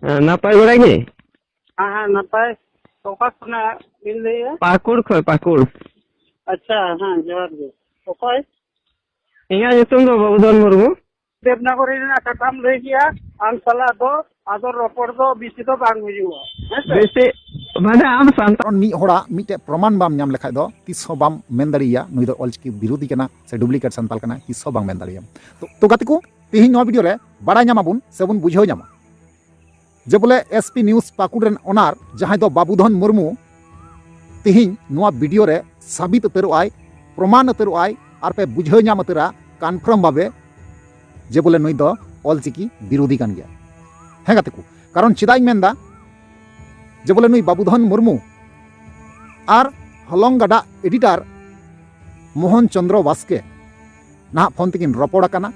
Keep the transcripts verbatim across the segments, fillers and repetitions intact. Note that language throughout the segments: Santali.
ᱦᱮᱸ, ᱱᱟᱯᱟᱭ ᱵᱟᱲᱟ ᱜᱮ? ᱦᱮᱸ, ᱦᱮᱸ, ᱱᱟᱯᱟᱭ᱾ ᱚᱠᱟ ᱠᱷᱚᱱᱟᱜ ᱵᱤᱱ ᱞᱟᱹᱭᱮᱜᱼᱟ? ᱯᱟᱹᱠᱩᱲ ᱠᱷᱚᱱ, ᱯᱟᱹᱠᱩᱲ᱾ ᱟᱪᱪᱷᱟ, ᱦᱮᱸ, ᱡᱚᱦᱟᱨ ᱜᱮ᱾ ᱚᱠᱚᱭ? ᱤᱧᱟᱹᱜ ᱧᱩᱛᱩᱢ ᱫᱚ ᱵᱟᱵᱩᱫᱷᱚᱱ ᱢᱩᱨᱢᱩ᱾ ᱫᱮᱵᱽᱱᱟᱜᱚᱨᱤ ᱨᱮᱱᱟᱜ ᱠᱟᱛᱷᱟᱢ ᱞᱟᱹᱭ ᱠᱮᱜᱼᱟ, ᱟᱢ ᱥᱟᱞᱟᱜ ᱫᱚ ᱟᱫᱚ ᱨᱚᱯᱚᱲ ᱫᱚ ᱵᱮᱥᱤ ᱫᱚ ᱵᱟᱝ ᱦᱩᱭᱩᱜᱼᱟ, ᱦᱮᱸ ᱥᱮ? ᱵᱮᱥᱤ, ᱢᱟᱱᱮ ᱟᱢ ᱥᱟᱱᱛᱟᱲ᱾ ᱠᱟᱨᱚᱱ ᱢᱤᱫ ᱦᱚᱲᱟᱜ ᱢᱤᱫᱴᱮᱡ ᱯᱨᱚᱢᱟᱱ ᱵᱟᱢ ᱧᱟᱢ ᱞᱮᱠᱷᱟᱡ ᱫᱚ ᱛᱤᱥ ᱦᱚᱸ ᱵᱟᱢ ᱢᱮᱱ ᱫᱟᱲᱮᱭᱟᱜᱼᱟ ᱱᱩᱭ ᱫᱚ ᱚᱞᱪᱤᱠᱤ ᱵᱤᱨᱳᱫᱷᱤ ᱠᱟᱱᱟ ᱥᱮ duplicate ᱥᱟᱱᱛᱟᱲ ᱠᱟᱱᱟᱭ, ᱛᱤᱥ ᱦᱚᱸ ᱵᱟᱝ ᱢᱮᱱ ᱫᱟᱲᱮᱭᱟᱜᱼᱟ᱾ ᱛᱚ, ᱛᱚ ᱜᱟᱛᱮ ᱠᱚ, ᱛᱮᱦᱮᱧ ᱱᱚᱣᱟ video ᱨᱮ ᱵᱟᱲᱟᱭ ᱧᱟᱢᱟᱵᱚᱱ ᱥᱮᱵᱚᱱ ᱵᱩᱡᱷᱟᱹᱣ ᱧᱟᱢᱟ ᱡᱮ ᱵᱚᱞᱮ S P News ᱯᱟᱹᱠᱩᱲ ᱨᱮᱱ owner ᱡᱟᱦᱟᱸᱭ ᱫᱚ ᱵᱟᱵᱩᱫᱷᱚᱱ ᱢᱩᱨᱢᱩ ᱛᱮᱦᱮᱧ ᱱᱚᱣᱟ video ᱨᱮ ᱥᱟᱵᱤᱛ ᱩᱛᱟᱹᱨᱚᱜ ᱟᱭ, ᱯᱨᱚᱢᱟᱱ ᱩᱛᱟᱹᱨᱚᱜ ᱟᱭ, ᱟᱨ ᱯᱮ ᱵᱩᱡᱷᱟᱹᱣ ᱧᱟᱢ ᱩᱛᱟᱹᱨᱟ confirm ᱵᱷᱟᱵᱮ ᱡᱮ ᱵᱚᱞᱮ ᱱᱩᱭ ᱫᱚ ᱚᱞᱪᱤᱠᱤ ᱵᱤᱨᱳᱫᱷᱤ ᱠᱟᱱ ᱜᱮᱭᱟ᱾ ᱦᱮᱸ ᱜᱟᱛᱮ ᱠᱚ, ᱠᱟᱨᱚᱱ ᱪᱮᱫᱟᱜ ᱤᱧ ᱢᱮᱱᱫᱟ ᱡᱮ ᱵᱚᱞᱮ ᱱᱩᱭ ᱵᱟᱵᱩᱫᱷᱚᱱ ᱢᱩᱨᱢᱩ ᱟᱨ ᱦᱚᱞᱚᱝ ᱜᱟᱰᱟ editor ᱢᱳᱦᱚᱱ ᱪᱚᱸᱫᱽᱨᱚ ᱵᱟᱥᱠᱮ ᱱᱟᱦᱟᱜ phone ᱛᱮᱠᱤᱱ ᱨᱚᱯᱚᱲ ᱟᱠᱟᱱᱟ,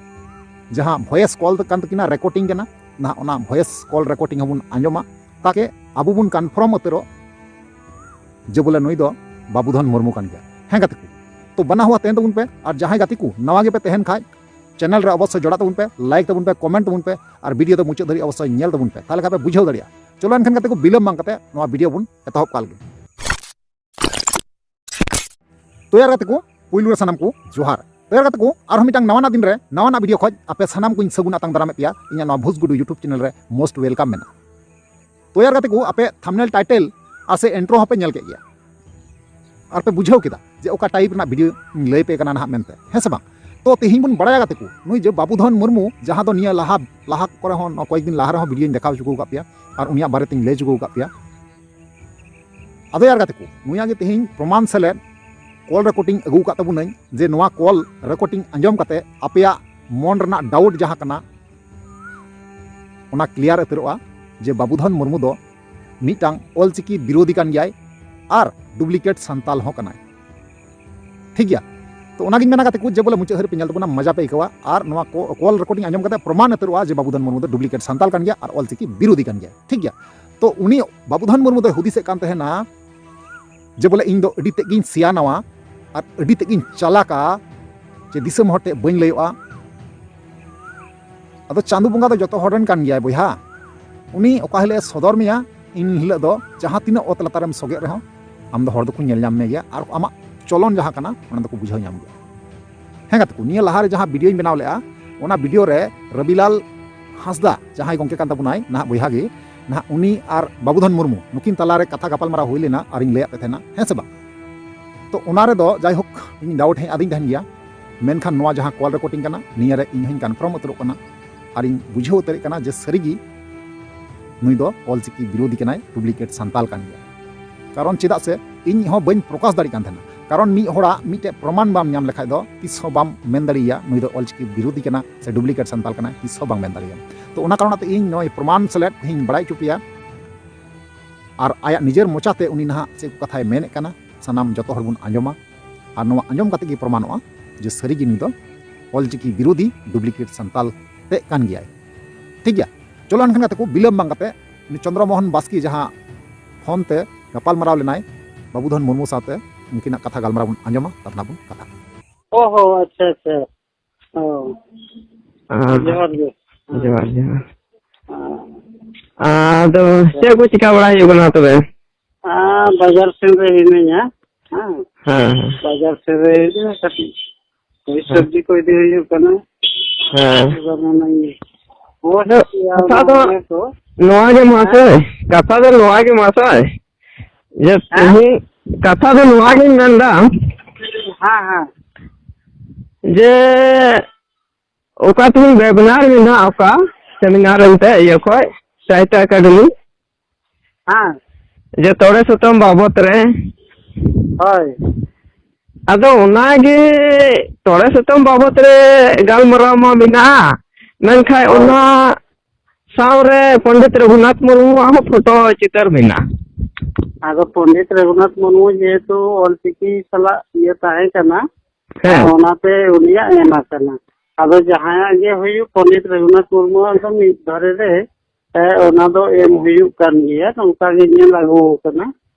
ᱡᱟᱦᱟᱸ voice call ᱠᱟᱱ ᱛᱟᱹᱠᱤᱱᱟ, recording ᱠᱟᱱᱟ, ᱱᱟᱦᱟᱜ ᱚᱱᱟ voice call recording ᱦᱚᱸᱵᱚᱱ ᱟᱸᱡᱚᱢᱟ, ᱛᱟᱠᱮ ᱟᱵᱚ ᱵᱚᱱ confirm ᱩᱛᱟᱹᱨᱚᱜ ᱡᱮ ᱵᱚᱞᱮ ᱱᱩᱭ ᱫᱚ ᱵᱟᱵᱩᱫᱷᱚᱱ ᱢᱩᱨᱢᱩ ᱠᱟᱱ ᱜᱮᱭᱟ᱾ ᱦᱮᱸ ᱜᱟᱛᱮ ᱠᱚ, ᱛᱚ ᱵᱟᱱᱟ ᱦᱚᱲ ᱛᱟᱦᱮᱱ ᱛᱟᱵᱚᱱ ᱯᱮ, ᱟᱨ ᱡᱟᱦᱟᱸᱭ ᱜᱟᱛᱮ ᱠᱚ ᱱᱟᱣᱟ ᱜᱮᱯᱮ ᱛᱟᱦᱮᱱ ᱠᱷᱟᱡ channel ᱨᱮ ᱚᱵᱚᱥᱥᱳᱭ ᱡᱚᱲᱟᱜ ᱛᱟᱵᱚᱱ ᱯᱮ, like ᱛᱟᱵᱚᱱ ᱯᱮ, comment ᱛᱟᱵᱚᱱ ᱯᱮ, ᱟᱨ video ᱫᱚ ᱢᱩᱪᱟᱹᱫ ᱫᱷᱟᱹᱨᱤᱡ ᱚᱵᱚᱥᱥᱳᱭ ᱧᱮᱞ ᱛᱟᱵᱚᱱ ᱯᱮ, ᱛᱟᱦᱞᱮ ᱠᱷᱟᱡ ᱯᱮ ᱵᱩᱡᱷᱟᱹᱣ ᱫᱟᱲᱮᱭᱟᱜᱼᱟ᱾ ᱪᱚᱞᱚ ᱮᱱᱠᱷᱟᱱ ᱜᱟᱛᱮ ᱠᱚ, ᱵᱤᱞᱚᱢ ᱵᱟᱝ ᱠᱟᱛᱮ ᱱᱚᱣᱟ video ᱵᱚᱱ ᱮᱛᱚᱦᱚᱵ ᱠᱟᱜ ᱞᱮᱜᱮ᱾ ᱛᱚ ᱭᱟᱨ ᱜᱟᱛᱮ ᱠᱚ, ᱯᱩᱭᱞᱩ ᱨᱮ ᱥᱟᱱᱟᱢ ᱠᱚ ᱡᱚᱦᱟᱨ᱾ ᱛᱚ ᱭᱟᱨ ᱜᱟᱛᱮ ᱠᱚ, ᱟᱨᱦᱚᱸ ᱢᱤᱫᱴᱟᱝ ᱱᱟᱣᱟᱱᱟᱜ ᱫᱤᱱ ᱨᱮ ᱱᱟᱣᱟᱱᱟᱜ video ᱠᱷᱚᱡ ᱟᱯᱮ ᱥᱟᱱᱟᱢ ᱠᱚᱧ ᱥᱟᱹᱜᱩᱱ ᱟᱛᱟᱝ ᱫᱟᱨᱟᱢᱮᱫ ᱯᱮᱭᱟ ᱤᱧᱟᱹᱜ ᱱᱚᱣᱟ ᱵᱷᱩᱥ ᱜᱩᱰᱩ YouTube channel ᱨᱮ most welcome ᱢᱮᱱᱟᱜᱼᱟ᱾ ᱛᱚ ᱭᱟᱨ ᱜᱟᱛᱮ ᱠᱚ, ᱟᱯᱮ thumbnail, title ᱟᱨ ᱥᱮ intro ᱦᱚᱸᱯᱮ ᱧᱮᱞ ᱠᱮᱫ ᱜᱮᱭᱟ, ᱟᱨ ᱯᱮ ᱵᱩᱡᱷᱟᱹᱣ ᱠᱮᱫᱟ ᱡᱮ ᱚᱠᱟ type ᱨᱮᱱᱟᱜ video ᱤᱧ ᱞᱟᱹᱭ ᱯᱮ ᱠᱟᱱᱟ ᱱᱟᱦᱟᱜ ᱢᱮᱱᱛᱮ, ᱦᱮᱸ ᱥᱮ ᱵᱟᱝ? ᱛᱚ ᱛᱮᱦᱮᱧ ᱵᱚᱱ ᱵᱟᱲᱟᱭᱟ ᱜᱟᱛᱮ ᱠᱚ, ᱱᱩᱭ ᱡᱮ ᱵᱟᱵᱩᱫᱷᱚᱱ ᱢᱩᱨᱢᱩ, ᱡᱟᱦᱟᱸ ᱫᱚ ᱱᱤᱭᱟᱹ ᱞᱟᱦᱟ, ᱞᱟᱦᱟ ᱠᱚᱨᱮ ᱦᱚᱸ, ᱱᱚᱣᱟ ᱠᱚᱭᱮᱠ ᱫᱤᱱ ᱞᱟᱦᱟ ᱨᱮᱦᱚᱸ video ᱤᱧ ᱫᱮᱠᱷᱟᱣ ᱦᱚᱪᱚ ᱟᱠᱟᱫ ᱯᱮᱭᱟ ᱟᱨ ᱩᱱᱤᱭᱟᱜ ᱵᱟᱨᱮ ᱛᱤᱧ ᱞᱟᱹᱭ ᱦᱚᱪᱚ ᱟᱠᱟᱫ ᱯᱮᱭᱟ᱾ ᱟᱫᱚ ᱭᱟᱨ ᱜᱟᱛᱮ ᱠᱚ, ᱱᱩᱭᱟᱜ ᱜᱮ ᱛᱮᱦᱮᱧ ᱯᱨᱚᱢᱟᱱ ᱥᱮᱞᱮᱫ call recording ᱟᱹᱜᱩ ᱟᱠᱟᱫ ᱛᱟᱵᱚᱱᱟᱹᱧ, ᱡᱮ ᱱᱚᱣᱟ call recording ᱟᱸᱡᱚᱢ ᱠᱟᱛᱮ ᱟᱯᱮᱭᱟᱜ ᱢᱚᱱ ᱨᱮᱱᱟᱜ doubt ᱡᱟᱦᱟᱸ ᱠᱟᱱᱟ, ᱚᱱᱟ clear ᱩᱛᱟᱹᱨᱚᱜᱼᱟ ᱡᱮ ᱵᱟᱵᱩᱫᱷᱚᱱ ᱢᱩᱨᱢᱩ ᱫᱚ ᱢᱤᱫᱴᱟᱝ ᱚᱞᱪᱤᱠᱤ ᱵᱤᱨᱳᱫᱷᱤ ᱠᱟᱱ ᱜᱮᱭᱟᱭ ᱟᱨ duplicate ᱥᱟᱱᱛᱟᱞ ᱦᱚᱸ ᱠᱟᱱᱟᱭ᱾ ᱴᱷᱤᱠ ᱜᱮᱭᱟ? ᱛᱚ ᱚᱱᱟᱜᱤᱧ ᱢᱮᱱᱟ ᱜᱟᱛᱮ ᱠᱚ, ᱡᱮ ᱵᱚᱞᱮ ᱢᱩᱪᱟᱹᱫ ᱦᱟᱹᱨᱤᱡ ᱯᱮ ᱧᱮᱞ ᱛᱟᱵᱚᱱᱟ, ᱢᱚᱡᱟ ᱯᱮ ᱟᱹᱭᱠᱟᱹᱣᱟ᱾ ᱟᱨ ᱱᱚᱣᱟ ᱠᱚ-, call recording ᱟᱸᱡᱚᱢ ᱠᱟᱛᱮ ᱯᱨᱚᱢᱟᱱ ᱩᱛᱟᱹᱨᱚᱜᱼᱟ ᱡᱮ ᱵᱟᱵᱩᱫᱷᱚᱱ ᱢᱩᱨᱢᱩ ᱫᱚ duplicate ᱥᱟᱱᱛᱟᱞ ᱠᱟᱱ ᱜᱮᱭᱟ ᱟᱨ ᱚᱞᱪᱤᱠᱤ ᱵᱤᱨᱳᱫᱷᱤ ᱠᱟᱱ ᱜᱮᱭᱟ᱾ ᱴᱷᱤᱠ ᱜᱮᱭᱟ? ᱛᱚ ᱩᱱᱤ ᱵᱟᱵᱩᱫᱷᱚᱱ ᱢᱩᱨᱢᱩ ᱫᱚᱭ ᱦᱩᱫᱤᱥᱮᱫ ᱠᱟᱱ ᱛᱟᱦᱮᱱᱟ ᱡᱮ ᱵᱚᱞᱮ ᱤᱧ ᱫᱚ ᱟᱹᱰᱤ ᱛᱮᱫ ᱜᱤᱧ ᱥᱮᱭᱟᱱᱟᱣᱟ ᱟᱨ ᱟᱹᱰᱤ ᱛᱮᱫ ᱜᱤᱧ ᱪᱟᱞᱟᱠᱟ, ᱡᱮ ᱫᱤᱥᱚᱢ ᱦᱚᱲ ᱴᱷᱮᱡ ᱵᱟᱹᱧ ᱞᱟᱹᱭᱚᱜᱼᱟ᱾ ᱟᱫᱚ ᱪᱟᱸᱫᱚ ᱵᱚᱸᱜᱟ ᱫᱚ ᱡᱚᱛᱚ ᱦᱚᱲ ᱨᱮᱱ ᱠᱟᱱ ᱜᱮᱭᱟᱭ ᱵᱚᱭᱦᱟ᱾ ᱩᱱᱤ ᱚᱠᱟ ᱦᱤᱞᱳᱜ ᱮ ᱥᱚᱫᱚᱨ ᱢᱮᱭᱟ, ᱤᱱ ᱦᱤᱞᱳᱜ ᱫᱚ ᱡᱟᱦᱟᱸ ᱛᱤᱱᱟᱹᱜ ᱚᱛ ᱞᱟᱛᱟᱨᱮᱢ ᱥᱚᱜᱮᱫ ᱨᱮᱦᱚᱸ, ᱟᱢ ᱫᱚ ᱦᱚᱲ ᱫᱚᱠᱚ ᱧᱮᱞ ᱧᱟᱢ ᱢᱮ ᱜᱮᱭᱟ ᱟᱨ ᱟᱢᱟᱜ ᱪᱚᱞᱚᱱ ᱡᱟᱦᱟᱸ ᱠᱟᱱᱟ, ᱚᱱᱟ ᱫᱚᱠᱚ ᱵᱩᱡᱷᱟᱹᱣ ᱧᱟᱢ ᱜᱮᱭᱟ᱾ ᱦᱮᱸ ᱜᱟᱛᱮ ᱠᱚ, ᱱᱤᱭᱟᱹ ᱞᱟᱦᱟᱨᱮ ᱡᱟᱦᱟᱸ ᱵᱷᱤᱰᱤᱭᱳᱧ ᱵᱮᱱᱟᱣ ᱞᱮᱫᱼᱟ, ᱚᱱᱟ ᱵᱷᱤᱰᱤᱭᱳ ᱨᱮ ᱨᱚᱵᱤᱞᱟᱞ ᱦᱟᱸᱥᱫᱟ, ᱡᱟᱦᱟᱸᱭ ᱜᱚᱢᱠᱮ ᱠᱟᱱ ᱛᱟᱵᱚᱱᱟᱭ, ᱱᱟᱦᱟᱜ ᱵᱚᱭᱦᱟ ᱜᱮ, ᱱᱟᱦᱟᱜ ᱩᱱᱤ ᱟᱨ ᱵᱟᱵᱩᱫᱷᱚᱱ ᱢᱩᱨᱢᱩ, ᱱᱩᱠᱤᱱ ᱛᱟᱞᱟᱨᱮ ᱠᱟᱛᱷᱟ ᱜᱟᱯᱟᱞᱢᱟᱨᱟᱣ ᱦᱩᱭ ᱞᱮᱱᱟ ᱟᱨᱤᱧ ᱞᱟᱹᱭᱟᱫ ᱯᱮ ᱛᱟᱦᱮᱱᱟ, ᱦᱮᱸ ᱥᱮ ᱵᱟᱝ? ᱛᱚ, ᱚᱱᱟ ᱨᱮᱫᱚ ᱡᱟᱭᱦᱳᱠ, ᱤᱧ ᱰᱟᱣᱩᱴ ᱦᱮᱡ ᱟᱹᱫᱤᱧ ᱛᱟᱦᱮᱱ ᱜᱮᱭᱟ, ᱢᱮᱱᱠᱷᱟᱱ ᱱᱚᱣᱟ ᱡᱟᱦᱟᱸ ᱠᱚᱞ ᱨᱮᱠᱳᱨᱰᱤᱝ ᱠᱟᱱᱟ, ᱱᱤᱭᱟᱹ ᱨᱮ ᱤᱧ ᱦᱚᱸᱧ ᱠᱚᱱᱯᱷᱟᱨᱢ ᱩᱛᱟᱹᱨᱚᱜ ᱠᱟᱱᱟ ᱟᱨᱤᱧ ᱵᱩᱡᱷᱟᱹᱣ ᱩᱛᱟᱹᱨᱮᱫ ᱠᱟᱱᱟ ᱡᱮ ᱥᱟᱹᱨᱤᱜᱮ ᱱᱩᱭ ᱫᱚ ᱚᱞᱪᱤᱠᱤ ᱵᱤᱨᱳᱫᱷᱤ ᱠᱟᱱᱟᱭ, ᱰᱩᱯᱞᱤᱠᱮᱴ ᱥᱟᱱᱛᱟᱞ ᱠᱟᱱ ᱜᱮᱭᱟ᱾ ᱠᱟᱨᱚᱱ ᱪᱮᱫᱟᱜ ᱥᱮ ᱤᱧ ᱦᱚᱸ ᱵᱟᱹᱧ ᱯᱨᱚᱠᱟᱥ ᱫᱟᱲᱮᱭᱟᱜ ᱠᱟᱱ ᱛᱟᱦᱮᱱᱟ, ᱠᱟᱨᱚᱱ ᱢᱤᱫ ᱦᱚᱲᱟᱜ ᱢᱤᱫᱴᱮᱡ ᱯᱨᱚᱢᱟᱱ ᱵᱟᱢ ᱧᱟᱢ ᱞᱮᱠᱷᱟᱡ ᱫᱚ ᱛᱤᱥ ᱦᱚᱸ ᱵᱟᱢ ᱢᱮᱱ ᱫᱟᱲᱮᱭᱟᱭᱟ ᱱᱩᱭ ᱫᱚ ᱚᱞᱪᱤᱠᱤ ᱵᱤᱨᱳᱫᱷᱤ ᱠᱟᱱᱟ ᱥᱮ ᱰᱩᱯᱞᱤᱠᱮᱴ ᱥᱟᱱᱛᱟᱞ ᱠᱟᱱᱟᱭ, ᱛᱤᱥ ᱦᱚᱸ ᱵᱟᱢ ᱢᱮᱱ ᱫᱟᱲᱮᱭᱟᱭᱟ᱾ ᱛᱚ, ᱚᱱᱟ ᱠᱟᱨᱚᱱ ᱛᱮ ᱤᱧ ᱱᱚᱜᱼᱚᱭ ᱯᱨᱚᱢᱟᱱ ᱥᱮᱞᱮᱫ ᱛᱮᱦᱮᱧ ᱵᱟᱲᱟᱭ ᱦᱚᱪᱚ ᱯᱮᱭᱟ᱾ ᱟᱨ ᱟᱭᱟᱜ ᱱᱤᱡᱮᱨ ᱢᱚᱪᱟᱛᱮ ᱩᱱᱤ ᱱᱟᱦᱟᱜ ᱪᱮᱫ ᱠᱚ ᱠᱟᱛᱷᱟᱭ ᱢᱮᱱᱮᱫ ᱠᱟᱱᱟ, ᱥᱟᱱᱟᱢ ᱡᱚᱛᱚ ᱦᱚᱲ ᱵᱚᱱ ᱟᱸᱡᱚᱢᱟ᱾ ᱟᱨ ᱱᱚᱣᱟ ᱟᱸᱡᱚᱢ ᱠᱟᱛᱮ ᱜᱮ ᱯᱨᱚᱢᱟᱱᱚᱜᱼᱟ ᱡᱮ ᱥᱟᱹᱨᱤᱜᱮ ᱱᱩᱭ ᱫᱚ ᱚᱞᱪᱤᱠᱤ ᱵᱤᱨᱳᱫᱷᱤ, ᱰᱩᱯᱞᱤᱠᱮᱴ ᱥᱟᱱᱛᱟᱞ ᱛᱮᱫ ᱠᱟᱱ ᱜᱮᱭᱟᱭ᱾ ᱴᱷᱤᱠ ᱜᱮᱭᱟ, ᱪᱚᱞᱚ ᱮᱱᱠᱷᱟᱱ ᱜᱟᱛᱮ ᱠᱚ, ᱵᱤᱞᱚᱢ ᱵᱟᱝ ᱠᱟᱛᱮ ᱩᱱᱤ ᱪᱚᱱᱫᱨᱚ ᱢᱳᱦᱚᱱ ᱵᱟᱥᱠᱮ ᱡᱟᱦᱟᱸ ᱯᱷᱳᱱ ᱛᱮ ᱜᱟᱯᱟᱞᱢᱟᱨᱟᱣ ᱞᱮᱱᱟᱭ ᱵᱟᱵᱩᱫᱷᱚᱱ ᱢᱩᱨᱢᱩ ᱥᱟᱶᱛᱮ, ᱩᱱᱠᱤᱱᱟᱜ ᱠᱟᱛᱷᱟ ᱜᱟᱞᱢᱟᱨᱟᱣ ᱵᱚᱱ ᱟᱸᱡᱚᱢᱟ, ᱛᱟᱨᱯᱚᱨ ᱵᱚᱱ ᱠᱟᱛᱷᱟᱜᱼᱟ᱾ ᱚ ᱦᱚᱸ, ᱟᱪᱪᱷᱟ, ᱟᱪᱪᱷᱟ᱾ ᱚ, ᱟᱨ ᱡᱚᱦᱟᱨ ᱜᱮ᱾ ᱡᱚᱦᱟᱨ, ᱡᱚᱦᱟᱨ᱾ ᱦᱮᱸ᱾ ᱟᱫᱚ ᱪᱮᱫ ᱠᱚ ᱪᱤᱠᱟ ᱵᱟᱲᱟ ᱦᱩᱭᱩᱜ ᱠᱟᱱᱟ ᱛᱚᱵᱮ? ᱟᱨ ᱵᱟᱡᱟᱨ ᱥᱮᱱ ᱨᱮ ᱦᱤᱱᱟᱹᱧᱟ᱾ ᱦᱮᱸ᱾ ᱦᱮᱸ, ᱦᱮᱸ᱾ ᱵᱟᱡᱟᱨ ᱥᱮᱱ ᱨᱮ ᱦᱤᱱᱟᱹᱧᱟ, ᱠᱟᱹᱴᱤᱡ ᱳᱭ ᱦᱮᱸ᱾ ᱥᱚᱵᱽᱡᱤ ᱠᱚ ᱤᱫᱤ ᱦᱩᱭᱩᱜ ᱠᱟᱱᱟ᱾ ᱦᱮᱸ᱾ ᱮᱵᱟᱨ ᱚᱱᱟ ᱤᱭᱟᱹ᱾ ᱳᱭ ᱟᱫᱚ ᱤᱭᱟᱹ ᱠᱟᱛᱷᱟ ᱫᱚ ᱚᱱᱟ ᱠᱚ᱾ ᱱᱚᱣᱟ ᱜᱮ ᱢᱟᱥᱮ, ᱦᱮᱸ? ᱠᱟᱛᱷᱟ ᱫᱚ ᱱᱚᱣᱟ ᱜᱮ ᱢᱟᱥᱮ, ᱡᱮ ᱦᱮᱸ? ᱛᱮᱦᱮᱧ ᱠᱟᱛᱷᱟ ᱫᱚ ᱱᱚᱣᱟ ᱜᱤᱧ ᱢᱮᱱᱫᱟ, ᱦᱮᱸ, ᱦᱮᱸ᱾ ᱡᱮ ᱚᱠᱟ ᱛᱮᱦᱮᱧ webinar ᱢᱮᱱᱟᱜ, ᱚᱠᱟ seminar ᱮᱱᱛᱮ ᱤᱭᱟᱹ ᱠᱷᱚᱡ, ᱥᱟᱦᱤᱛᱛᱚ ᱮᱠᱟᱰᱮᱢᱤ, ᱦᱮᱸ᱾ ᱡᱮ ᱛᱚᱲᱮ ᱥᱩᱛᱟᱹᱢ ᱵᱟᱵᱚᱛ ᱨᱮ᱾ ᱦᱳᱭ᱾ ᱟᱫᱚ ᱚᱱᱟᱜᱮ ᱛᱚᱲᱮ ᱥᱩᱛᱟᱹᱢ ᱵᱟᱵᱚᱛ ᱨᱮ ᱜᱟᱞᱢᱟᱨᱟᱣ ᱢᱟ ᱢᱮᱱᱟᱜᱼᱟ, ᱢᱮᱱᱠᱷᱟᱱ ᱦᱳᱭ᱾ ᱚᱱᱟ ᱥᱟᱶᱨᱮ ᱯᱚᱱᱰᱤᱛ ᱨᱚᱜᱷᱩᱱᱟᱛᱷ ᱢᱩᱨᱢᱩᱣᱟᱜ ᱦᱚᱸ ᱯᱷᱳᱴᱳ ᱪᱤᱛᱟᱹᱨ ᱢᱮᱱᱟᱜᱼᱟ᱾ ᱟᱫᱚ ᱯᱚᱱᱰᱤᱛ ᱨᱚᱜᱷᱩᱱᱟᱛᱷ ᱢᱩᱨᱢᱩ ᱡᱮᱦᱮᱛᱩ ᱚᱞᱪᱤᱠᱤ ᱥᱟᱞᱟᱜ ᱤᱭᱟᱹ ᱛᱟᱦᱮᱸ ᱠᱟᱱᱟ, ᱦᱮᱸ᱾ ᱚᱱᱟᱛᱮ ᱩᱱᱤᱭᱟᱜ ᱮᱢ ᱟᱠᱟᱱᱟ᱾ ᱟᱫᱚ ᱡᱟᱦᱟᱸᱭᱟᱜ ᱜᱮ ᱦᱩᱭᱩᱜ, ᱯᱚᱱᱰᱤᱛ ᱨᱚᱜᱷᱩᱱᱟᱛᱷ ᱢᱩᱨᱢᱩᱣᱟᱜ ᱫᱚ ᱢᱤᱫ ᱫᱷᱟᱨᱮ ᱨᱮ, ᱮ, ᱚᱱᱟ ᱫᱚ ᱮᱢ ᱦᱩᱭᱩᱜ ᱠᱟᱱ ᱜᱮᱭᱟ, ᱱᱚᱝᱠᱟ ᱜᱮ ᱧᱮᱞ ᱟᱹᱜᱩ ᱟᱠᱟᱱᱟ᱾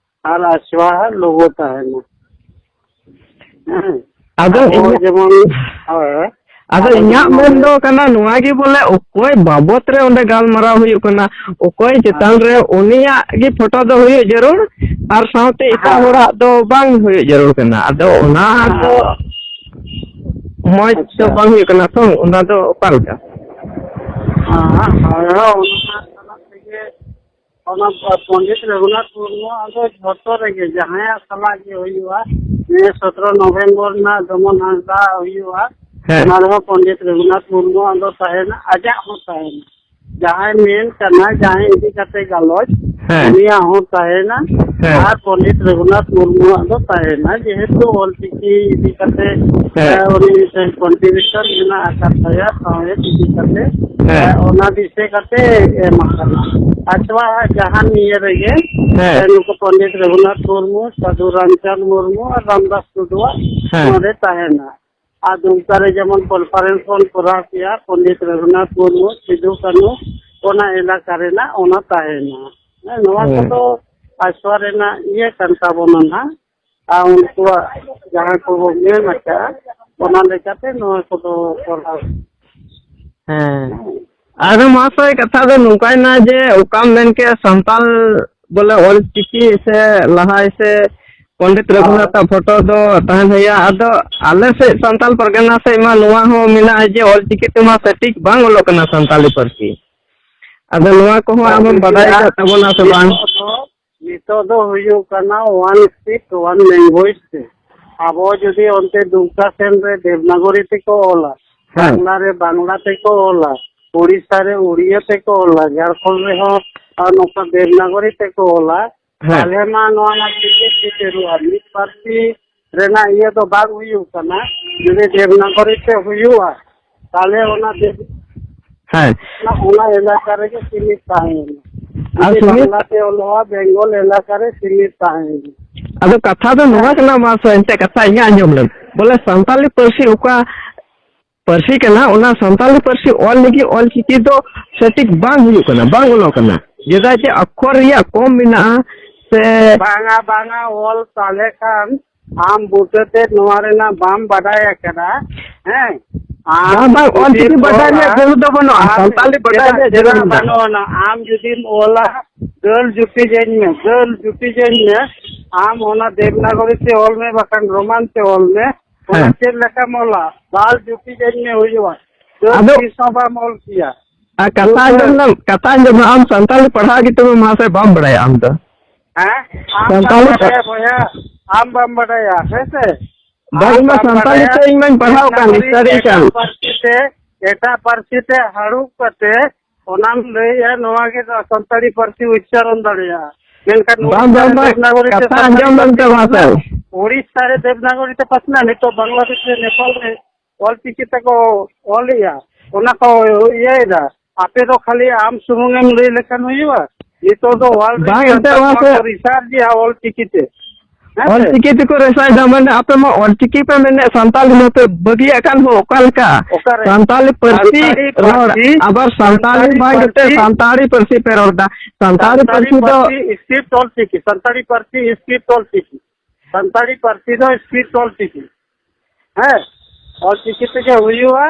ᱟᱨ ᱟᱥᱣᱟ ᱦᱟᱜ ᱞᱳᱜᱳ ᱛᱟᱦᱮᱱᱟ᱾ ᱦᱮᱸ᱾ ᱟᱫᱚ ᱟᱵᱚ ᱤᱧᱟᱹᱜ ᱡᱮᱢᱚᱱ, ᱦᱳᱭ᱾ ᱟᱫᱚ ᱤᱧᱟᱹᱜ ᱢᱮᱱ ᱫᱚ ᱠᱟᱱᱟ ᱱᱚᱣᱟ ᱜᱮ ᱵᱚᱞᱮ, ᱚᱠᱚᱭ ᱵᱟᱵᱚᱛ ᱨᱮ ᱚᱸᱰᱮ ᱜᱟᱞᱢᱟᱨᱟᱣ ᱦᱩᱭᱩᱜ ᱠᱟᱱᱟ, ᱚᱠᱚᱭ ᱪᱮᱛᱟᱱ ᱨᱮ, ᱩᱱᱤᱭᱟᱜ ᱜᱮ ᱯᱷᱳᱴᱳ ᱫᱚ ᱦᱩᱭᱩᱜ ᱡᱟᱹᱨᱩᱲ, ᱟᱨ ᱥᱟᱶᱛᱮ ᱮᱴᱟᱜ ᱦᱚᱲᱟᱜ ᱫᱚ ᱵᱟᱝ ᱦᱩᱭᱩᱜ ᱡᱟᱹᱨᱩᱲ ᱠᱟᱱᱟ᱾ ᱟᱫᱚ ᱚᱱᱟ ᱫᱚ ᱢᱚᱡᱽ ᱫᱚ ᱵᱟᱝ ᱦᱩᱭᱩᱜ ᱠᱟᱱᱟ ᱛᱚ, ᱚᱱᱟ ᱫᱚ ᱚᱠᱟ ᱞᱮᱠᱟ? ᱦᱮᱸ, ᱦᱳᱭ, ᱦᱳᱭ, ᱚᱱᱟ ᱥᱟᱞᱟᱜ ᱛᱮᱜᱮ ᱚᱱᱟ ᱯᱚᱱᱰᱤᱛ ᱨᱚᱜᱷᱩᱱᱟᱛᱷ ᱢᱩᱨᱢᱩ ᱟᱫᱚ ᱡᱷᱚᱛᱚ ᱨᱮᱜᱮ ᱡᱟᱦᱟᱸᱭᱟᱜ ᱥᱟᱞᱟᱜ ᱜᱮ ᱦᱩᱭᱩᱜᱼᱟ, ᱱᱤᱭᱟᱹ ᱥᱚᱛᱨᱚ ᱱᱚᱵᱷᱮᱢᱵᱚᱨ ᱨᱮᱱᱟᱜ ᱡᱮᱢᱚᱱ ᱦᱟᱸᱥᱫᱟ ᱦᱩᱭᱩᱜᱼᱟ, ᱦᱮᱸ᱾ ᱚᱱᱟ ᱨᱮᱦᱚᱸ ᱯᱚᱱᱰᱤᱛ ᱨᱚᱜᱷᱩᱱᱟᱛᱷ ᱢᱩᱨᱢᱩᱣᱟᱜ ᱫᱚ ᱛᱟᱦᱮᱱᱟ, ᱟᱡᱟᱜ ᱦᱚᱸ ᱛᱟᱦᱮᱱᱟ᱾ ᱡᱟᱦᱟᱸᱭ ᱢᱮᱱ ᱠᱟᱱᱟ, ᱡᱟᱦᱟᱸᱭ ᱤᱫᱤ ᱠᱟᱛᱮ ᱜᱟᱞᱚᱪ, ᱦᱮᱸ᱾ ᱩᱱᱤᱭᱟᱜ ᱦᱚᱸ ᱛᱟᱦᱮᱱᱟ᱾ ᱦᱮᱸ᱾ ᱟᱨ ᱯᱚᱱᱰᱤᱛ ᱨᱚᱜᱷᱩᱱᱟᱛᱷ ᱢᱩᱨᱢᱩᱣᱟᱜ ᱫᱚ ᱛᱟᱦᱮᱱᱟ, ᱡᱮᱦᱮᱛᱩ ᱚᱞᱪᱤᱠᱤ ᱤᱫᱤ ᱠᱟᱛᱮ, ᱦᱮᱸ᱾ ᱮ, ᱩᱱᱤ ᱢᱤᱫᱴᱮᱱ ᱠᱚᱱᱴᱨᱤᱵᱤᱭᱩᱥᱚᱱ ᱢᱮᱱᱟᱜ ᱟᱠᱟᱫ ᱛᱟᱭᱟ, ᱥᱟᱶᱦᱮᱫ ᱤᱫᱤ ᱠᱟᱛᱮ, ᱦᱮᱸ᱾ ᱮ, ᱚᱱᱟ ᱫᱤᱥᱟᱹ ᱠᱟᱛᱮ ᱮᱢ ᱟᱠᱟᱱᱟ᱾ ᱟᱪᱪᱷᱟ, ᱡᱟᱦᱟᱱ ᱱᱤᱭᱟᱹ ᱨᱮᱜᱮ, ᱦᱮᱸ᱾ ᱮ, ᱱᱩᱠᱩ ᱯᱚᱱᱰᱤᱛ ᱨᱚᱜᱷᱩᱱᱟᱛᱷ ᱢᱩᱨᱢᱩ, ᱥᱟᱹᱫᱷᱩ ᱨᱟᱢᱪᱟᱸᱫᱽ ᱢᱩᱨᱢᱩ ᱟᱨ ᱨᱟᱢᱫᱟᱥ ᱴᱩᱰᱩᱣᱟᱜ ᱦᱮᱸ᱾ ᱱᱚᱰᱮ ᱛᱟᱦᱮᱱᱟ᱾ ᱟᱨ ᱫᱩᱢᱠᱟ ᱨᱮ ᱡᱮᱢᱚᱱ ᱠᱚᱱᱯᱷᱟᱨᱮᱱᱥ ᱵᱚᱱ ᱠᱚᱨᱟᱣ ᱠᱮᱭᱟ, ᱯᱚᱱᱰᱤᱛ ᱨᱚᱜᱷᱩᱱᱟᱛᱷ ᱢᱩᱨᱢᱩ, ᱥᱤᱫᱩ ᱠᱟᱹᱱᱦᱩ, ᱚᱱᱟ ᱮᱞᱟᱠᱟ ᱨᱮᱱᱟᱜ ᱚᱱᱟ ᱛᱟᱦᱮᱱᱟ᱾ ᱦᱮᱸ, ᱱᱚᱣᱟ ᱦᱮᱸ᱾ ᱠᱚᱫᱚ ᱟᱥᱲᱟ ᱨᱮᱱᱟᱜ ᱤᱭᱟᱹ ᱠᱟᱱ ᱛᱟᱵᱚᱱᱟ ᱱᱟᱦᱟᱜ᱾ ᱟᱨ ᱩᱱᱠᱩᱣᱟᱜ ᱡᱟᱦᱟᱸ ᱠᱚᱵᱚ ᱢᱮᱱ ᱟᱠᱟᱫᱼᱟ, ᱚᱱᱟ ᱞᱮᱠᱟᱛᱮ ᱱᱚᱣᱟ ᱠᱚᱫᱚ ᱠᱚᱨᱟᱣ᱾ ᱦᱮᱸ᱾ ᱟᱫᱚ ᱢᱚᱦᱟᱥᱚᱭ, ᱠᱟᱛᱷᱟ ᱫᱚ ᱱᱚᱝᱠᱟᱭᱮᱱᱟ ᱡᱮ ᱚᱠᱟᱢ ᱢᱮᱱ ᱠᱮᱫ ᱥᱟᱱᱛᱟᱞ ᱵᱚᱞᱮ ᱚᱞ ᱪᱤᱠᱤ ᱥᱮ ᱞᱟᱦᱟᱭ ᱥᱮ ᱯᱚᱱᱰᱤᱛ ᱨᱚᱜᱷᱩᱱᱟᱛᱷᱟᱜ ᱯᱷᱳᱴᱳ ᱫᱚ ᱛᱟᱦᱮᱱ ᱦᱩᱭᱩᱜᱼᱟ᱾ ᱟᱫᱚ ᱟᱞᱮ ᱥᱮᱫ ᱥᱟᱱᱛᱟᱞ ᱯᱟᱨᱜᱟᱱᱟ ᱥᱮᱫ ᱢᱟ ᱱᱚᱣᱟ ᱦᱚᱸ ᱢᱮᱱᱟᱜᱼᱟ ᱡᱮ ᱚᱞ ᱪᱤᱠᱤ ᱛᱮᱢᱟ ᱥᱚᱴᱷᱤᱠ ᱵᱟᱝ ᱚᱞᱚᱜ ᱠᱟᱱᱟ ᱥᱟᱱᱛᱟᱞᱤ ᱯᱟᱹᱨᱥᱤ᱾ ᱟᱫᱚ ᱱᱚᱣᱟ ᱠᱚᱦᱚᱸ ᱟᱢᱮᱢ ᱵᱟᱰᱟᱭ ᱟᱠᱟᱫ ᱛᱟᱵᱚᱱᱟ ᱥᱮ ᱵᱟᱝ? ᱱᱤᱛᱚᱜ ᱫᱚ, ᱱᱤᱛᱚᱜ ᱫᱚ ᱦᱩᱭᱩᱜ ᱠᱟᱱᱟ one script, one language ᱛᱮ᱾ ᱟᱵᱚ ᱡᱩᱫᱤ ᱚᱱᱛᱮ ᱫᱩᱢᱠᱟ ᱥᱮᱱ ᱨᱮ ᱫᱮᱵᱽᱱᱟᱜᱚᱨᱤ ᱛᱮᱠᱚ ᱚᱞᱟ, ᱦᱮᱸ᱾ ᱵᱟᱝᱞᱟ ᱨᱮ ᱵᱟᱝᱞᱟ ᱛᱮᱠᱚ ᱚᱞᱟ, ᱳᱰᱤᱥᱟ ᱨᱮ ᱳᱰᱤᱭᱟ ᱛᱮᱠᱚ ᱚᱞᱟ, ᱡᱷᱟᱲᱠᱷᱚᱸᱰ ᱨᱮᱦᱚᱸ ᱟᱨ ᱱᱚᱝᱠᱟ ᱫᱮᱵᱽᱱᱟᱜᱚᱨᱤ ᱛᱮᱠᱚ ᱚᱞᱟ, ᱦᱮᱸ᱾ ᱛᱟᱦᱞᱮ ᱢᱟ ᱱᱚᱣᱟ ᱢᱟ ᱴᱷᱤᱠ ᱜᱮ ᱴᱷᱤᱠ ᱡᱟᱹᱨᱩᱲᱟ᱾ ᱢᱤᱫ ᱯᱟᱹᱨᱥᱤ ᱨᱮᱱᱟᱜ ᱤᱭᱟᱹ ᱫᱚ ᱵᱟᱝ ᱦᱩᱭᱩᱜ ᱠᱟᱱᱟ᱾ ᱡᱩᱫᱤ ᱫᱮᱵᱽᱱᱟᱜᱚᱨᱤ ᱛᱮ ᱦᱩᱭᱩᱜᱼᱟ, ᱛᱟᱦᱞᱮ ᱚᱱᱟ ᱫᱮᱵᱽ-, ᱦᱮᱸ᱾ ᱚᱱᱟ, ᱚᱱᱟ ᱮᱞᱟᱠᱟ ᱨᱮᱜᱮ ᱥᱤᱢᱤᱛ ᱛᱟᱦᱮᱸᱭᱮᱱᱟ᱾ ᱟᱨ ᱡᱩᱫᱤ ᱥᱤᱢᱤᱛ ᱵᱟᱝᱞᱟ ᱛᱮ ᱚᱞᱚᱜᱼᱟ, ᱵᱮᱝᱜᱚᱞ ᱮᱞᱟᱠᱟ ᱨᱮ ᱥᱤᱢᱤᱛ ᱛᱟᱦᱮᱸᱭᱮᱱᱟ᱾ ᱟᱫᱚ ᱠᱟᱛᱷᱟ ᱫᱚ ᱱᱚᱣᱟ ᱠᱟᱱᱟ, ᱢᱟ ᱥᱮ ᱮᱱᱛᱮ ᱠᱟᱛᱷᱟ ᱤᱧᱟᱹᱜ ᱟᱸᱡᱚᱢ ᱞᱮᱢ᱾ ᱵᱚᱞᱮ ᱥᱟᱱᱛᱟᱞᱤ ᱯᱟᱹᱨᱥᱤ ᱚᱠᱟ ᱯᱟᱹᱨᱥᱤ ᱠᱟᱱᱟ, ᱚᱱᱟ ᱥᱟᱱᱛᱟᱞᱤ ᱯᱟᱹᱨᱥᱤ ᱚᱞ ᱞᱟᱹᱜᱤᱫ ᱚᱞ ᱪᱤᱠᱤ ᱫᱚ ᱥᱚᱴᱷᱤᱠ ᱵᱟᱝ ᱦᱩᱭᱩᱜ ᱠᱟᱱᱟ, ᱵᱟᱝ ᱚᱞᱚᱜ ᱠᱟᱱᱟ᱾ ᱪᱮᱫᱟᱜ ᱡᱮ ᱚᱠᱠᱷᱚᱨ ᱨᱮᱭᱟᱜ ᱠᱚᱢ ᱢᱮᱱᱟᱜᱼᱟ ᱥᱮ ᱵᱟᱝᱟ, ᱵᱟᱝᱟ, ᱚᱞ ᱛᱟᱦᱞᱮ ᱠᱷᱟᱱ ᱟᱢ ᱵᱩᱴᱟᱹᱛᱮ ᱱᱚᱣᱟ ᱨᱮᱱᱟᱜ ᱵᱟᱢ ᱵᱟᱰᱟᱭ ᱟᱠᱟᱫᱟ, ᱦᱮᱸ? ᱟᱢ ᱵᱟᱝ, ᱵᱟᱝ, ᱡᱩᱫᱤᱢ ᱚᱞᱪᱤᱠᱤ ᱵᱟᱰᱟᱭ ᱨᱮᱭᱟᱜ ᱚᱞᱟ, ᱡᱟᱹᱨᱩᱲ ᱫᱚ ᱵᱟᱹᱱᱩᱜᱼᱟ, ᱟᱢ ᱥᱟᱱᱛᱟᱞᱤ ᱵᱟᱰᱟᱭ ᱪᱮᱫᱟᱜ, ᱨᱮᱭᱟᱜ ᱡᱟᱹᱨᱩᱲ ᱪᱮᱫᱟᱜ ᱢᱮᱱᱟᱜᱼᱟ᱾ ᱵᱟᱹᱱᱩᱜ ᱟᱱᱟ? ᱟᱢ ᱡᱩᱫᱤᱢ ᱚᱞᱟ, ᱫᱟᱹᱞ ᱡᱩᱴᱤᱡᱟᱹᱧ ᱢᱮ, ᱫᱟᱹᱞ ᱡᱩᱴᱤᱡᱟᱹᱧ ᱢᱮ, ᱟᱢ ᱚᱱᱟ ᱫᱮᱵᱽᱱᱟᱜᱚᱨᱤ ᱛᱮ ᱚᱞ ᱢᱮ, ᱵᱟᱠᱷᱟᱱ ᱨᱳᱢᱟᱱ ᱛᱮ ᱚᱞ ᱢᱮ, ᱚᱱᱟ ᱦᱮᱸ᱾ ᱪᱮᱫ ᱞᱮᱠᱟᱢ ᱚᱞᱟ? ᱫᱟᱞ ᱡᱩᱴᱤᱡᱟᱹᱧ ᱢᱮ ᱦᱩᱭᱩᱜᱼᱟ, ᱫᱟᱹᱞ ᱟᱫᱚ ᱛᱤᱥ ᱦᱚᱸ ᱵᱟᱢ ᱚᱞ ᱠᱮᱭᱟ᱾ ᱟᱨ ᱠᱟᱛᱷᱟ ᱟᱸᱡᱚᱢ ᱞᱮᱢ, ᱠᱟᱛᱷᱟ ᱟᱸᱡᱚᱢ ᱞᱮᱢ, ᱟᱢ ᱥᱟᱱᱛᱟᱞᱤ ᱯᱟᱲᱦᱟᱣ ᱜᱮ ᱛᱚᱵᱮ ᱢᱟᱥᱮ ᱵᱟᱢ ᱵᱟᱲᱟᱭᱟ ᱟᱢ ᱫᱚ᱾ ᱦᱮᱸ? ᱟᱢ ᱵᱟᱢ ᱥᱟᱱᱛᱟᱞᱤ ᱯᱟ- ᱵᱟᱰᱟᱭᱟ ᱵᱚᱭᱦᱟ, ᱟᱢ ᱵᱟᱢ ᱵᱟᱰᱟᱭᱟ, ᱦᱮᱸ ᱥᱮ? ᱵᱟᱝ, ᱟᱢ ᱤᱧ ᱢᱟ ᱵᱟᱢ ᱥᱟᱱᱛᱟᱞᱤ ᱵᱟᱰᱟᱭᱟ, ᱛᱮ ᱤᱧ ᱢᱟᱧ ᱯᱟᱲᱦᱟᱣ ᱠᱟᱱ, ᱫᱮᱵᱽᱱᱟᱜᱚᱨᱤ ᱥᱟᱹᱨᱤ ᱮᱴᱟᱜ ᱠᱟᱱ᱾ ᱯᱟᱹᱨᱥᱤ ᱛᱮ, ᱮᱴᱟᱜ ᱯᱟᱹᱨᱥᱤ ᱛᱮ ᱦᱟᱹᱲᱩᱵ ᱠᱟᱛᱮ ᱚᱱᱟᱢ ᱞᱟᱹᱭᱮᱜᱼᱟ, ᱱᱚᱣᱟ ᱜᱮ ᱥᱟᱱᱛᱟᱲᱤ ᱯᱟᱹᱨᱥᱤ ᱩᱪᱪᱟᱨᱚᱱ ᱫᱟᱲᱮᱭᱟᱜᱼᱟ᱾ ᱢᱮᱱᱠᱷᱟᱱ ᱵᱟᱝ, ᱩᱲᱤᱥᱥᱟ ᱵᱟᱝ, ᱨᱮ ᱵᱟᱝ, ᱫᱮᱵᱽᱱᱟᱜᱚᱨᱤ ᱛᱮ ᱠᱟᱛᱷᱟ ᱥᱟᱱᱛᱟᱲᱤ ᱟᱸᱡᱚᱢ ᱞᱮᱢ ᱯᱟᱹᱨᱥᱤ ᱛᱮ ᱵᱟᱝ ᱢᱟᱥᱮ᱾ ᱩᱲᱤᱥᱥᱟ ᱨᱮ ᱫᱮᱵᱽᱱᱟᱜᱚᱨᱤ ᱛᱮ ᱯᱟᱥᱱᱟᱜ, ᱱᱤᱛᱚᱜ ᱵᱟᱝᱞᱟᱫᱮᱥ ᱨᱮ, ᱱᱮᱯᱟᱞ ᱨᱮ ᱚᱞ ᱪᱤᱠᱤ ᱛᱮᱠᱚ ᱚᱞᱮᱜᱼᱟ, ᱚᱱᱟ ᱠᱚ ᱤᱭᱟᱹᱭᱮᱫᱟ᱾ ᱟᱯᱮ ᱫᱚ ᱠᱷᱟᱹᱞᱤ ᱟᱢ ᱥᱩᱢᱩᱝ ᱮᱢ ᱞᱟᱹᱭ ᱞᱮᱠᱷᱟᱱ ᱦᱩᱭᱩᱜᱼᱟ? ᱱᱤᱛᱚᱜ ᱫᱚ ᱣᱟᱨᱞᱰ ᱵᱟᱝ, ᱨᱮᱱ ᱮᱱᱛᱮ ᱥᱟᱱᱛᱟᱲ ᱱᱚᱣᱟ ᱠᱚ ᱥᱮ ᱨᱤᱥᱟᱨᱪ ᱮᱜᱼᱟ ᱚᱞ ᱪᱤᱠᱤ ᱛᱮ᱾ ᱦᱮᱸ ᱥᱮ? ᱚᱞ ᱪᱤᱠᱤ ᱛᱮᱠᱚ ᱨᱮᱥᱟᱭ ᱫᱟ, ᱢᱟᱱᱮ ᱟᱯᱮ ᱢᱟ ᱚᱞ ᱪᱤᱠᱤ ᱯᱮ ᱢᱮᱱᱮᱫ, ᱥᱟᱱᱛᱟᱲᱤ ᱢᱟᱯᱮ ᱵᱟᱹᱜᱤᱭᱟᱜ ᱠᱟᱱ ᱦᱚᱸ, ᱚᱠᱟ ᱞᱮᱠᱟ? ᱚᱠᱟᱨᱮ? ᱥᱟᱱᱛᱟᱲᱤ ᱯᱟᱹᱨᱥᱤ ᱥᱟᱱᱛᱟᱲᱤ ᱨᱚᱲ, ᱯᱟᱹᱨᱥᱤ, ᱟᱵᱟᱨ ᱥᱟᱱᱛᱟᱲᱤ ᱥᱟᱱᱛᱟᱲᱤ ᱵᱟᱝ ᱠᱟᱛᱮ ᱯᱟᱹᱨᱥᱤ, ᱥᱟᱱᱛᱟᱲᱤ ᱯᱟᱹᱨᱥᱤ ᱯᱮ ᱨᱚᱲ ᱫᱟ᱾ ᱥᱟᱱᱛᱟᱲᱤ ᱥᱟᱱᱛᱟᱲᱤ ᱯᱟᱹᱨᱥᱤ ᱫᱚ ᱯᱟᱹᱨᱥᱤ ᱥᱠᱨᱤᱯᱴ ᱚᱞ ᱪᱤᱠᱤ, ᱥᱟᱱᱛᱟᱲᱤ ᱯᱟᱹᱨᱥᱤ ᱥᱠᱨᱤᱯᱴ ᱚᱞ ᱪᱤᱠᱤ, ᱥᱟᱱᱛᱟᱲᱤ ᱯᱟᱹᱨᱥᱤ ᱫᱚ ᱥᱠᱨᱤᱯᱴ ᱚᱞ ᱪᱤᱠᱤ᱾ ᱦᱮᱸ, ᱚᱞ ᱪᱤᱠᱤ ᱛᱮᱜᱮ ᱦᱩᱭᱩᱜᱼᱟ᱾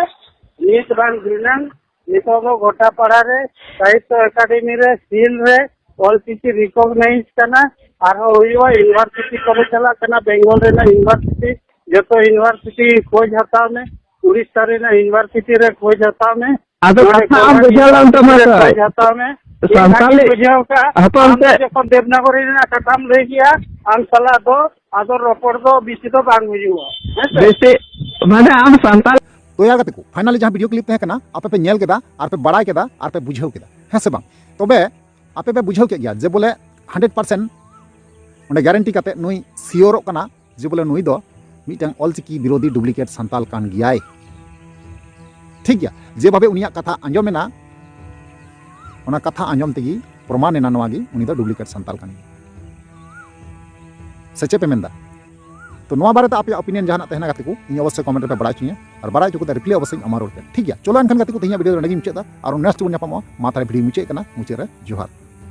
ᱱᱤᱛ ᱵᱟᱝ ᱫᱷᱤᱱᱟᱹᱝ, ᱱᱤᱛᱚᱜ ᱫᱚ ᱜᱚᱴᱟ ᱯᱟᱲᱟ ᱨᱮ ᱥᱟᱦᱤᱛᱛᱚ ᱮᱠᱟᱰᱮᱢᱤ ᱨᱮ, ᱥᱤᱞ ᱨᱮ ᱚᱞ ᱪᱤᱠᱤ ᱨᱤᱠᱚᱜᱱᱟᱭᱤᱡᱽ ᱠᱟᱱᱟ᱾ ᱟᱨᱦᱚᱸ ᱦᱩᱭᱩᱜᱼᱟ, ᱤᱭᱩᱱᱤᱵᱷᱟᱨᱥᱤᱴᱤ ᱠᱚᱨᱮ ᱪᱟᱞᱟᱜ ᱠᱟᱱᱟ, ᱵᱮᱝᱜᱚᱞ ᱨᱮᱱᱟᱜ ᱤᱭᱩᱱᱤᱵᱷᱟᱨᱥᱤᱴᱤ, ᱡᱚᱛᱚ ᱤᱭᱩᱱᱤᱵᱷᱟᱨᱥᱤᱴᱤ ᱠᱷᱚᱡᱽ ᱦᱟᱛᱟᱣ ᱢᱮ, ᱩᱲᱤᱥᱥᱟ ᱨᱮᱱᱟᱜ ᱤᱭᱩᱱᱤᱵᱷᱟᱨᱥᱤᱴᱤ ᱨᱮ ᱠᱷᱚᱡᱽ ᱦᱟᱛᱟᱣ ᱢᱮ, ᱟᱫᱚ ᱱᱚᱰᱮ ᱠᱟᱛᱷᱟ ᱟᱢ ᱜᱚᱵᱷᱚᱨᱱᱢᱮᱱᱴ ᱵᱩᱡᱷᱟᱹᱣ ᱞᱮᱢ ᱤᱭᱩᱱᱤᱵᱷᱟᱨᱥᱤᱴᱤ ᱛᱟᱢᱟ ᱨᱮ ᱥᱮ? ᱠᱷᱚᱡᱽ ᱦᱟᱛᱟᱣ ᱢᱮ᱾ ᱤᱧ ᱵᱷᱟᱹᱜᱤᱧ ᱥᱟᱱᱛᱟᱞᱤ ᱵᱩᱡᱷᱟᱹᱣ ᱠᱟᱜᱼᱟ, ᱦᱟᱯᱮ ᱟᱢ ᱚᱱᱛᱮ ᱫᱚ ᱡᱚᱠᱷᱚᱱ ᱫᱮᱵᱽᱱᱟᱜᱚᱨᱤ ᱨᱮᱱᱟᱜ ᱠᱟᱛᱷᱟᱢ ᱞᱟᱹᱭ ᱠᱮᱜᱼᱟ, ᱟᱢ ᱥᱟᱞᱟᱜ ᱫᱚ ᱟᱫᱚ ᱨᱚᱯᱚᱲ ᱫᱚ ᱵᱮᱥᱤ ᱫᱚ ᱵᱟᱝ ᱦᱩᱭᱩᱜᱼᱟ, ᱦᱮᱸ ᱥᱮ? ᱵᱮᱥᱤ, ᱢᱟᱱᱮ ᱟᱢ ᱥᱟᱱᱛᱟᱲ ᱛᱚ ᱭᱟ ᱜᱟᱛᱮ ᱠᱚ, finally ᱡᱟᱦᱟᱸ ᱵᱷᱤᱰᱤᱭᱳ ᱠᱞᱤᱯ ᱛᱟᱦᱮᱸ ᱠᱟᱱᱟ, ᱟᱯᱮ ᱯᱮ ᱧᱮᱞ ᱠᱮᱫᱟ ᱟᱨ ᱯᱮ ᱵᱟᱲᱟᱭ ᱠᱮᱫᱟ ᱟᱨ ᱯᱮ ᱵᱩᱡᱷᱟᱹᱣ ᱠᱮᱫᱟ, ᱦᱮᱸ ᱥᱮ ᱵᱟᱝ? ᱛᱚᱵᱮ ᱟᱯᱮ ᱯᱮ ᱵᱩᱡᱷᱟᱹᱣ ᱠᱮᱫ ᱜᱮᱭᱟ ᱡᱮ ᱵᱚᱞᱮ ᱦᱟᱱᱰᱨᱮᱰ ᱯᱟᱨᱥᱮᱱᱴ ᱚᱸᱰᱮ ᱜᱮᱨᱮᱱᱴᱤ ᱠᱟᱛᱮ ᱱᱩᱭ ᱥᱤᱭᱳᱨᱚᱜ ᱠᱟᱱᱟ ᱡᱮ ᱵᱚᱞᱮ ᱱᱩᱭ ᱫᱚ ᱢᱤᱫᱴᱟᱝ ᱚᱞᱪᱤᱠᱤ ᱵᱤᱨᱳᱫᱷᱤ ᱰᱩᱯᱞᱤᱠᱮᱴ ᱥᱟᱱᱛᱟᱞ ᱠᱟᱱ ᱜᱮᱭᱟᱭ᱾ ᱴᱷᱤᱠ ᱜᱮᱭᱟ, ᱡᱮᱵᱷᱟᱵᱮ ᱩᱱᱤᱭᱟᱜ ᱠᱟᱛᱷᱟ ᱟᱸᱡᱚᱢ ᱮᱱᱟ, ᱚᱱᱟ ᱠᱟᱛᱷᱟ ᱟᱸᱡᱚᱢ ᱛᱮᱜᱮ ᱯᱨᱚᱢᱟᱱ ᱮᱱᱟ ᱱᱚᱣᱟ ᱜᱮ, ᱩᱱᱤ ᱫᱚ ᱰᱩᱯᱞᱤᱠᱮᱴ ᱥᱟᱱᱛᱟᱞ ᱠᱟᱱ ᱜᱮᱭᱟ᱾ ᱥᱮ ᱪᱮᱫ ᱯᱮ ᱢᱮᱱᱫᱟ? ᱛᱚ ᱱᱚᱣᱟ ᱵᱟᱨᱮᱛᱮ ᱟᱯᱮᱭᱟᱜ ᱚᱯᱤᱱᱤᱭᱚᱱ ᱡᱟᱦᱟᱱᱟᱜ ᱛᱟᱦᱮᱱᱟ ᱜᱟᱛᱮ ᱠᱚ, ᱤᱧ ᱚᱵᱚᱥᱥᱳᱭ ᱠᱚᱢᱮᱱᱴ ᱨᱮᱯᱮ ᱵᱟᱲᱟᱭ ᱦᱚᱪᱚᱧᱟ, ᱟᱨ ᱵᱟᱲᱟᱭ ᱦᱚᱪᱚ ᱠᱟᱛᱮ ᱨᱤᱯᱞᱟᱭ ᱚᱵᱚᱥᱥᱳᱭ ᱤᱧ ᱮᱢᱟ ᱨᱩᱣᱟᱹᱲ ᱯᱮᱭᱟ᱾ ᱴᱷᱤᱠ ᱜᱮᱭᱟ, ᱪᱚᱞᱚ ᱮᱱᱠᱷᱟᱱ ᱜᱟᱛᱮ ᱠᱚ, ᱛᱮᱦᱮᱧᱟᱜ ᱵᱷᱤᱰᱤᱭᱳ ᱫᱚ ᱱᱚᱸᱰᱮ ᱜᱤᱧ ᱢᱩᱪᱟᱹᱫ ᱮᱫᱟ, ᱟᱨ next ᱵᱚᱱ ᱧᱟᱯᱟᱢᱚᱜᱼᱟ, ᱢᱟ ᱛᱟᱦᱞᱮ ᱵᱷᱤᱰᱤᱭᱳ ᱢᱩᱪᱟᱹᱫ ᱠᱟᱱᱟ, ᱢᱩᱪᱟᱹᱫ ᱨᱮ ᱡᱚᱦᱟᱨ᱾